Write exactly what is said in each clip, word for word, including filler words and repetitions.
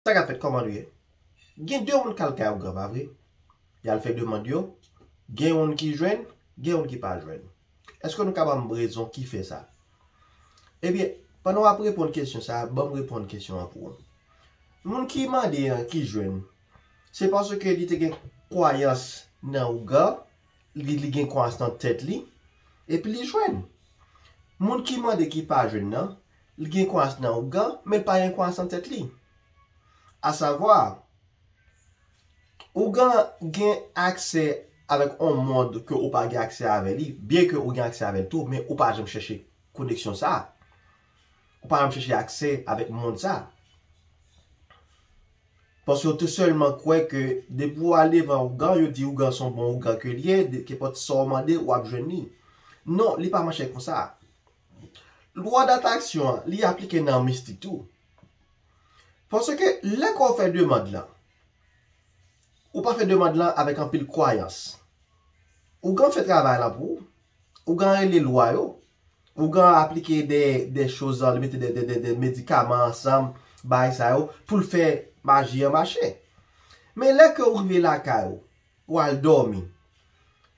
Sa k ap fèt, kòman nou ye? Gen de moun k al kay ougan, pa vre? Y al fè demann yo. Gen youn ki jwenn, gen youn ki pa jwenn. Èske nou ka ban m rezon ki fè sa? Ebyen, pandan w ap reponn kesyon sa a, ban m reponn kesyon an pou ou. Moun ki mande an, ki jwenn, se paske li te gen kwayans nan ougan, li, li gen kwayans nan tèt li, epi li jwenn. Moun ki mande ki pa jwenn nan, li gen kwayans nan ougan, men li pa gen kwayans nan tèt li. Asavwa, ougan gen aksè avèk yon mond ke ou pa gen aksè avè li, byen ke ou gen aksè avè l tou, men ou pa janm chèche koneksyon sa. Ou pa janm chèche aksè avèk mond sa. Paske yo te sèlman kwè ke depi w al devan ougan, yo di ougan se yon bon ougan ke l ye, de, kenpòt sa w mande, w ap jwenn li. Non, li pa mache konsa. Lwa datraksyon an, li aplike nan mistik tou. Paske lè ke w fè demann lan, ou pa fè demann lan avèk anpil kwayans. Ougan fè travay la pou ou. Ougan rele lwa yo. Ougan aplike de, de choz, li mete de, de, de, de medikaman ansanm, bagay sa yo, pou l fè maji an mache. Men lè ke ou rive lakay ou, ou al dòmi,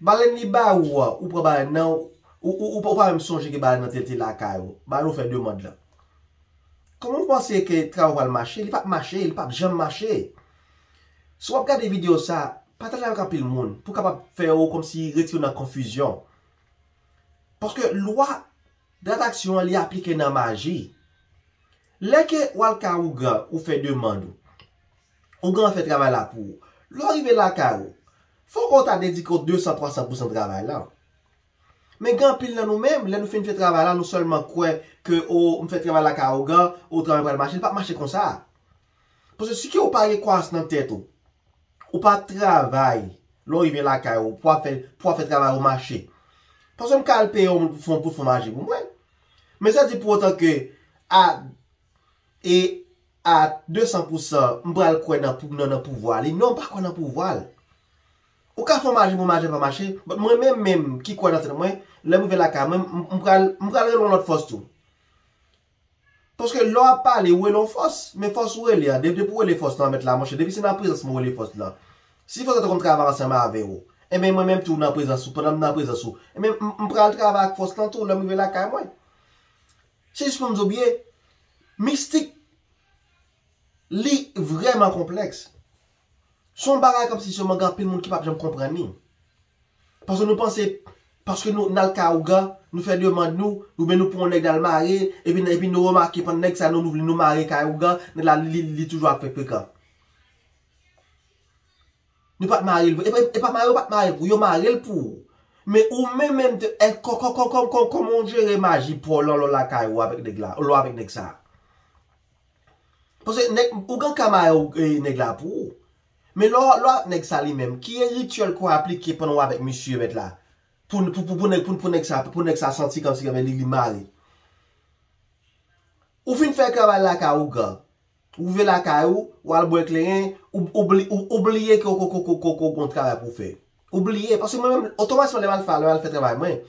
balèn li ba ou an, ou pran balèn nan, ou, ou, ou, ou pa menm sonje ke balèn nan te, te lakay ou. Balèn ou fè demann lan. Kòman ou panse ke travay ou pral mache? Li p ap mache, li p ap janm mache. Si w ap gade videyo sa, pataje avèk anpil moun pou kapab fè yo kòmsi retire w nan konfizyon. Paske lwa datraksyon an, li aplike nan maji. Lè ke w al kay ougan, ou fè demann ou, ougan fè travay la pou ou. Lè w rive lakay ou, fòk ou ta dedike w de san, twa san pousan travay la. Men gen anpil nan nou menm, lè nou fin fè travay la, nou sèlman kwè ke, o, m fè travay la kay ougan, o, travay pral mache, li p ap mache konsa. Paske si ke ou pa gen kwayans nan tèt ou, ou pa travay, lè w rive lakay ou, pou w ap fè, pou w ap fè travay ou mache. Paske m ka al peye yon moun pou fè, pou fè maji pou mwen. Men sa di pou otan ke a, e a de san pousan, m pral kwè nan pou, nan, nan pouvwa li. Non, m pa kwè nan pouvwa l. Ou ka fè yon maji pou maji pa mache, but mwen menm menm ki kwè nan tèt mwen, lè m rive lakay mwen, m, m pral, m pral rele yon lòt fòs tou. Paske lè w ap pale, ou rele yon fòs, men fòs ou rele a, de-, depi ou rele fòs lan, mèt la, monchè, depi se nan prezans mwen ou rele fòs lan. Si fòs lan te konn travay ansanm avè w, enben mwen menm tou nan prezans ou, pandan m nan prezans ou, enben m, m pral travay ak fòs lan tou, lè m rive lakay mwen. Se jis pou m di w byen, mistik, li vrèman konplèks. Se yon bagay kòmsi sèlman gen anpil moun ki p ap janm konprann li. Paske nou panse, paske nou, n al kay ougan, nou fè demann nou, oubyen nou pran yon nèg n al mare, epi, epi nou remake pandan nèg sa nou, nou vle nou mare kay ougan, nèg la li, li toujou ap fè frekan. Nou pa t mare l vre. E pa, e pa mare, yo pa t mare l pou, yo mare l pou ou. Men ou menm menm, te, e, kò-, kò-, kò-, kò-, kò-, kòman w jere maji pou w lò, lò lakay ou avèk nèg la, lò avèk nèg sa? Paske nèg, ougan ka mare, e, nèg la pou ou. Men lò, lò ak nèg sa li menm, ki rityèl ke w aplike pandan w avèk misye mèt la? Pou, pou, pou, pou nèg, pou, pou nèg sa, pou nèg sa santi kòmsi li, li mare. Ou fin fè travay lakay ougan. Ou rive lakay ou, ou al bwè kleren, ou, ou bli-, ou, ou bliye ke w, ke w, ke w, ke w, ke w gon travay pou w fè. Ou bliye, paske mwen menm, otomatikman, lè m al fè, lè m al fè travay mwen,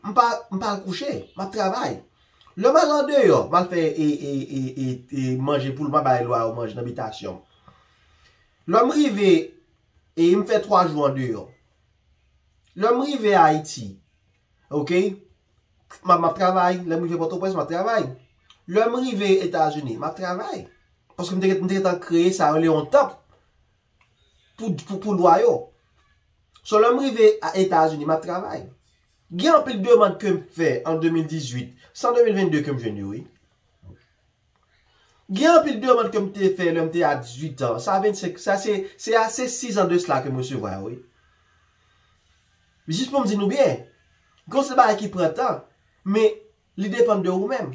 m pa, m pa al kouche, m ap travay. Lè m al andeyò, m al fè, e, e, e, e, e manje pou l, m al bay lwa yo manje nan bitasyon m. Lè m rive, e m fè twa jou andeyò. Lè m rive Ayiti, oke, m ap, m ap travay. Lè m rive Pòtoprens, m ap travay. Lè m rive Etazini, m ap travay. Paske m te, m te gentan kreye sa yo rele yon tanp pou, pou, pou lwa yo. So, lè m rive a Etazini, m ap travay. Gen anpil demann ke m fè an de mil dizuit, se an de mil vennde ke m jwenn yo, wi. Gen anpil demann ke m te fè lè m te a dizuit an. Sa vennsenk, sa se, se a, se sis an de sila ke m resevwa yo, wi. Jis pou m di nou byen, gen yon seri bagay ki pran tan, men li depann de ou menm.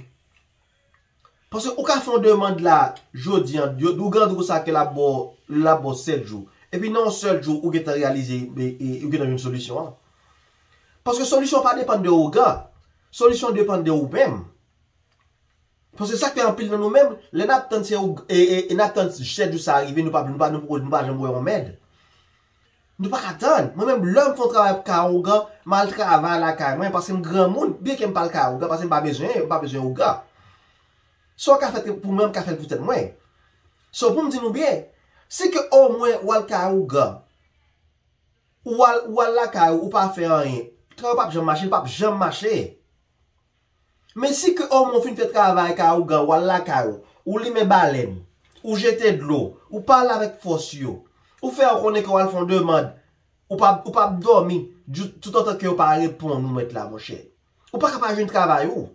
Paske ou ka fè yon demann la jodi an, yo, ougan di w konsa ke l ap ba w, l ap ba w sèt jou. Epi nan yon sèl jou, ou gentan reyalize, e, e, ou gentan jwenn solisyon an. Paske solisyon pa depann de ougan. Solisyon depann de ou menm. Paske sa k fè anpil nan nou menm, lè n ap tann se ou, e, e, e n ap tann sèt jou sa rive, nou pa, nou pa, nou poko, nou pa janm wè yon mèd. Nou pa ka tann. Mwen menm, lè m fè yon travay pou kay ougan, m al travay lakay mwen, paske m granmoun, byen ke m pa al kay ougan, paske m pa bezwen, m pa bezwen ougan. Sa w ka fè pou mwen, m ka fè l pou tèt mwen. So pou m di nou byen, si ke omwen w al kay ougan, ou al, ou al lakay ou, ou pa fè anyen, travay ou p ap janm mache, li p ap janm mache. Men si ke omwen w fin fè travay kay ougan, ou al lakay ou, ou limen balèn, ou jete dlo, ou pale avèk fòs yo, ou fè yo konnen ke w al fè yon demann, ou p ap, ou p ap dòmi toutotan ke yo pa reponn ou mèt la, monchè. Ou pa ka pa jwenn travay ou.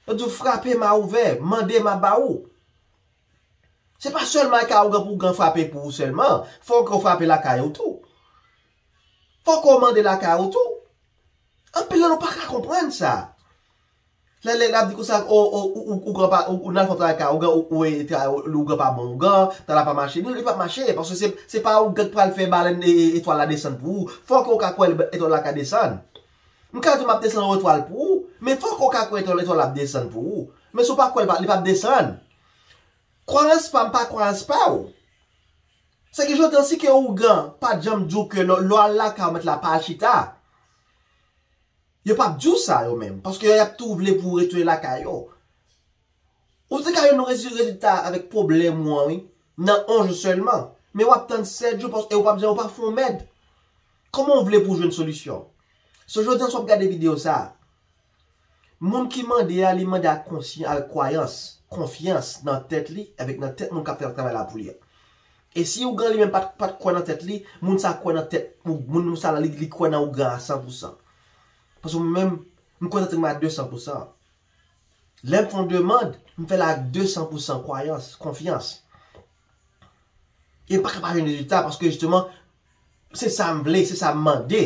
Yo di w frape, m a ouvè, mande, m a ba ou. Se pa sèlman kay ougan pou ougan frape pou ou sèlman. Fòk ou frape lakay ou tou. Fòk ou mande lakay ou tou. Anpil nan nou pa ka konprann sa. Lè, lè, l ap di konsa, o, o, ou, ou, ougan pa, ou, ou n al fè travay kay ougan, ou, ou, e, tra-, ou, ougan pa bon ougan, tan la pa mache. Non, li p ap mache, paske se, se pa ougan k pral fè balèn e, e, etwal la desann pou ou. Fòk ou ka kwè etwal la ka desann. M ka di w m ap desann yon etwal pou ou, men fòk ou ka kwè etwal, etwal la ap desann pou ou. Men si w pa kwè l, li p ap desann. Kwayans pa m pa kwayans pa w. Se ke jodi an, si ke ougan pa t janm di w ke lè, lè w al lakay ou mèt la pa al chita, yo p ap di w sa yo menm, paske y ap tou vle pou w retounen lakay yo. Ou te ka jwenn yon rezi-, rezilta avèk pwoblèm ou an, wi, nan yon jou sèlman. Men w ap tann sèt jou, paske ou p ap janm, ou p ap fè yon mèd. Kòman w vle pou w jwenn solisyon? So, jodi an, si w ap gade videyo sa a, moun ki mande a, li mande ak konsyan-, ak kwayans, konfyans nan tèt li, avèk nan tèt moun k ap fè travay la pou li a. E si ougan li menm pa t, pa t kwè nan tèt li, moun sa kwè nan tèt, moun, moun sa la, li, li kwè nan ougan a san pou san. Paske mwen menm, m kwè nan tèt mwen a de san pou san. Lè m fè yon demann, m fè l ak de san pou san kwayans, konfyans. E m pa ka pa jwenn rezilta, paske jisteman, se sa m vle, se sa m mande.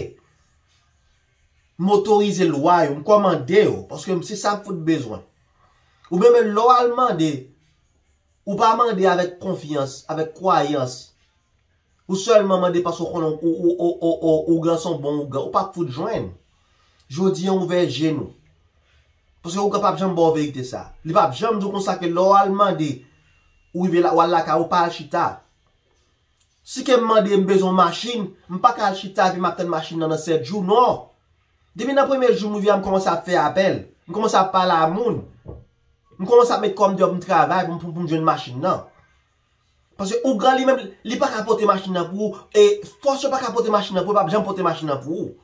M otorize lwa yo, m kòmande yo, paske se sa m fout bezwen. Ou menm lè w al mande, ou pa mande avèk konfyans, avèk kwayans. Ou sèlman mande paske w konnen ou, ou, ou, ou, ou, ougan se yon bon ougan. Ou p ap fout jwenn. Jodi an, ouvè je nou. Paske ougan p ap janm ba w verite sa. Li p ap janm di w konsa ke lè w al mande, ou rive la, w al lakay ou, pa al chita. Si ke m mande m bezwen yon machin, m pa ka al chita epi m ap tann machin nan nan sèt jou, non. Depi nan premye jou m rive a, m kòmanse ap fè apèl. M kòmanse ap pale a moun. M kòmanse ap met kò m deyò pou m travay, pou m, pou, pou m jwenn machin nan. Paske ougan li menm, li pa ka pote machin nan pou ou, e fòs yo pa ka pote machin nan pou ou, yo p ap janm pote machin nan pou ou.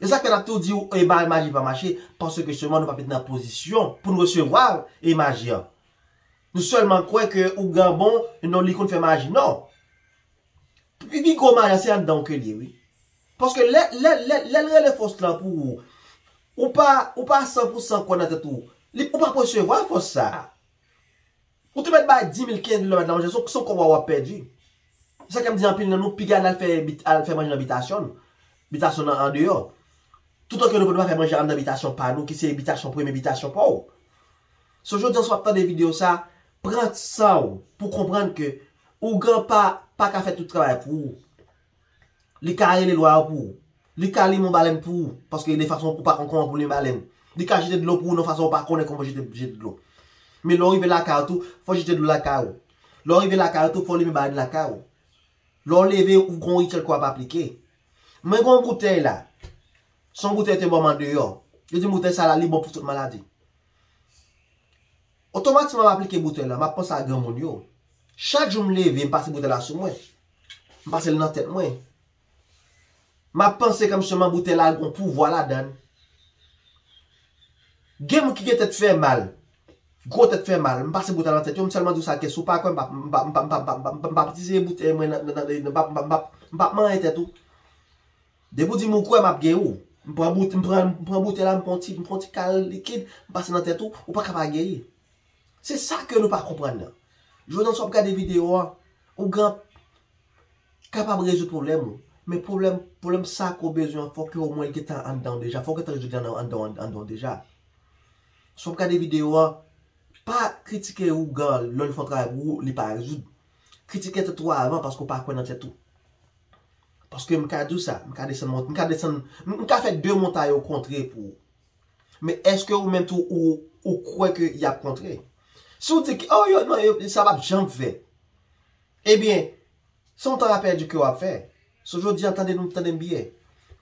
E sa k fè n ap tou di w, e, bagay maji pa mache, paske sèlman nou pa met nan pozisyon pou n resevwa, e, maji an. Nou sèlman kwè ke ougan bon, non, li konn fè maji, non. Pi, pi gwo maji an, se anndan w ke l ye, wi. Paske lè, lè, lè, lè l rele fòs lan pou ou, ou pa, ou pa san pou san kwè nan tèt ou, li, ou p ap resevwa fòs sa a. Ou te mèt bay di mil, kenz mil lè w mèt la manje, se, se yon kòb w ap pèdi. Se sa k fè m di anpil nan nou, piga n al fè bit-, al fè manje nan bitasyon nou. Bitasyon nan andeyò. Toutan ke nou pa fè manje anndan bitasyon pa nou, ki se bitasyon premye bitasyon pa w. So, jodi an, si w ap tande videyo sa, pran san w pou konprann ke ougan pa, pa ka fè tout travay pou ou. Li ka rele lwa yo pou ou. Li ka limen yon balèn pou ou, paske de fason ou pa konn kòman pou limen balèn. Li ka jete dlo pou ou nan fason ou pa konnen kòman jete, jete dlo. Men lè w rive lakay ou tou, fò w jete dlo lakay ou. Lè w rive lakay ou tou, fò w limen balèn lakay ou. Lè w leve, ou gon rityèl ke w ap aplike. Mwen gon boutèy la. Se yon boutèy te ban m andeyò. Yo di m boutèy sa la, li bon pou tout maladi. Otomatikman, m aplike boutèy la, m ap panse a granmoun yo. Chak jou m leve, m pase boutèy la sou mwen. M pase l nan tèt mwen. M ap panse kòmsi boutèy la gon pouvwa ladan l. Gen moun ki gen tèt fè mal. Gwo tèt fè mal. M pase boutèy la nan tèt yo, m sèlman di w sa ke si w pa kwè, m p ap, m p ap, m p ap, m p ap, m p ap, m p ap itilize boutèy mwen nan, nan, nan, nan, m p ap, m p ap, m p ap, m p ap manyen tèt ou. Depi w di m ou kwè, m ap geri w. M pran bout-, m pran, m pran boutèy la, m pran ti, m pran ti kal likid, m pase nan tèt ou, ou pa ka pa geri. Se sa ke nou pa konprann nan. Jodi an, si w ap gade videyo a, ougan kapab rezoud pwoblèm ou. Men pwoblèm, pwoblèm sa ke w bezwen an, fòk ke omwen l gentan anndan w deja. Fòk w gentan rezoud li anndan, anndan, anndan w deja. Si w ap gade videyo a, pa kritike ougan lè l fè yon travay pou ou, li pa rezoud. Kritike tèt ou avan paske w pa kwè nan tèt ou. Paske m ka di w sa, m ka desann mont-, m ka desann, m, m ka fè de montay yo kontre pou ou. Men èske ou menm tou ou, ou kwè ke y ap kontre? Si w di ke, oh, yo, non, yo, sa p ap janm fè. Ebyen, se yon tan a pèdi ke w ap fè. So, jodi an, tande nou, tande m byen.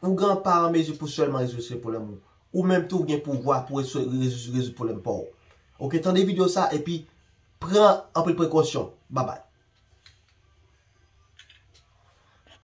Ougan pa an mezi pou sèlman rezoud se pwoblèm ou. Ou menm tou, ou gen pouvwa pou rezo-, rezo-, rezoud pwoblèm pa w. Oke, tande videyo sa, epi pran anpil prekosyon. Babay.